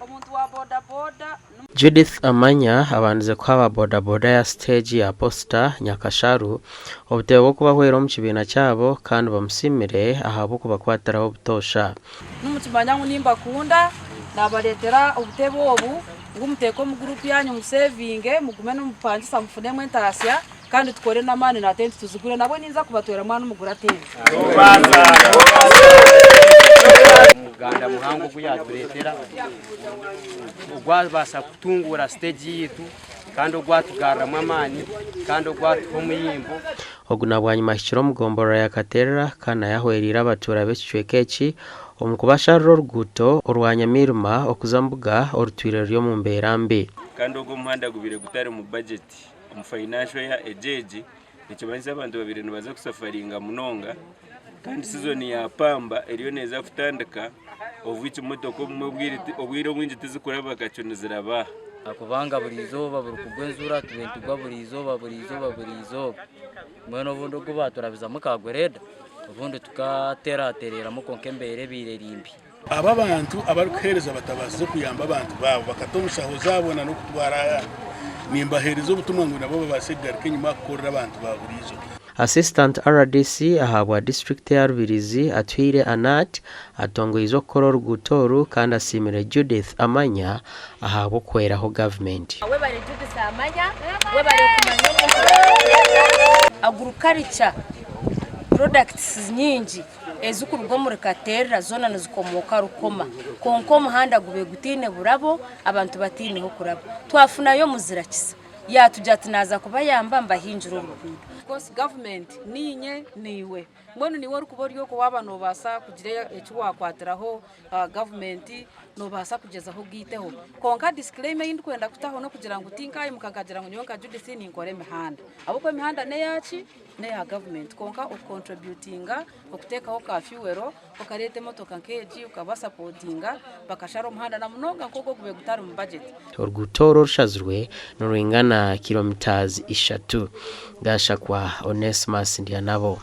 Omuntu wa boda boda ni. Judith Amanya abandize kuha aba boda boda ya siteegi ya Posita, Nyakasharu, obutebe bw'okubahwera omu kibiina kyabo kandi bamusiimire ahabw'okubakwatiraho butoosha. Nimukimanya ngu nimbakunda, nabareetera obutebe obu ngu muteeke omu guruupu yaanyu musevinge, mugume nimupangisa mufunemu entaasya kandi tukore n'amaani na tenti tuzigure. Nabwo ninza kubatwera mwana mugure tenti. Omuganda muhango ogu yaatureetera ogwabaasa kutunguura siteegi yaitu kandi ogwatugaruramu amaani kandi ogwatuha omuyimbo. Ogu na bwanyima ahikire omu gomborora ya Katerera kandi nayo ahwereire abatuura b'ekicweka eki omu kubasharira oruguuto orwa Nyamairima okuza Mbuga orutwire ruri omu mbeera mbi. Kandi ogu omuhanda gubaire gutari mu bajeti omu financial year egi egi nikimanyisa abantu babaire nibaza kusafaringa munonga kandi sizoni ya pamba eriyo neeza kutandika of which motoka obumwe obwire obwingi tizikuraba kakyo niziraba aha. Kubanga buri izooba buri kugwa enjura tube nitugwa buri izooba buri izooba buri izooba mbwenu obundi ogu baturabizamu ka greda obundi tukateratereramu kwonka embeera ebaire eri mbi. Aba abantu abarikuheereza batabaasize kuyamba abantu baabo bakata omu shaho zaabo na n'okutwara ahandi. Nimbaheereza obutumwa ngu nabo babaase kugaruka enyima kukorera abantu ba buriijo. Assistant rdc ahabwa disiturikiti eya Rubirizi, Atuhaire Anat atongoize okukora oruguuto oru kandi asiimire Judith Amanya ahabw'okuhweraho gavumenti. Webare Judith Amanya, webare kumanya omuntu. Agriculture products nyingi ezikuruga omuri Katerra zoona nizikomooka Rukoma kwonka omuhanda gube gutaine burabo abantu bataine hokuraba. Twafunayo omuzira kisa yatugira ati naaza kubayamba mbahingire oruguudo. Of course government niinye niiwe mbwenu niiwe orikuba ori okwo waaba noobaasa kugira eki waakwatiraho gavumenti noobaasa kugyezaho ogaiteho. Kwonka disclaimer ei ndikwenda kutaho n'okugira ngu tinkaimuka nkagira ngu nyowe nka Judith ninkora emihanda ahabw'okuba emihanda n'eyaaki? N'eya gavumenti. Kwonka okukontributinga, okuteekaho ka fuel, okareeta emotoka nk'egi okabasapotinga bakashara omuhanda na munonga nk'ogu ogubaire gutari mu bajeti. Oruguuto oru orushazirwe nirwingana kilometres ishatu. Gashakwa Onesmus Ndyanabo.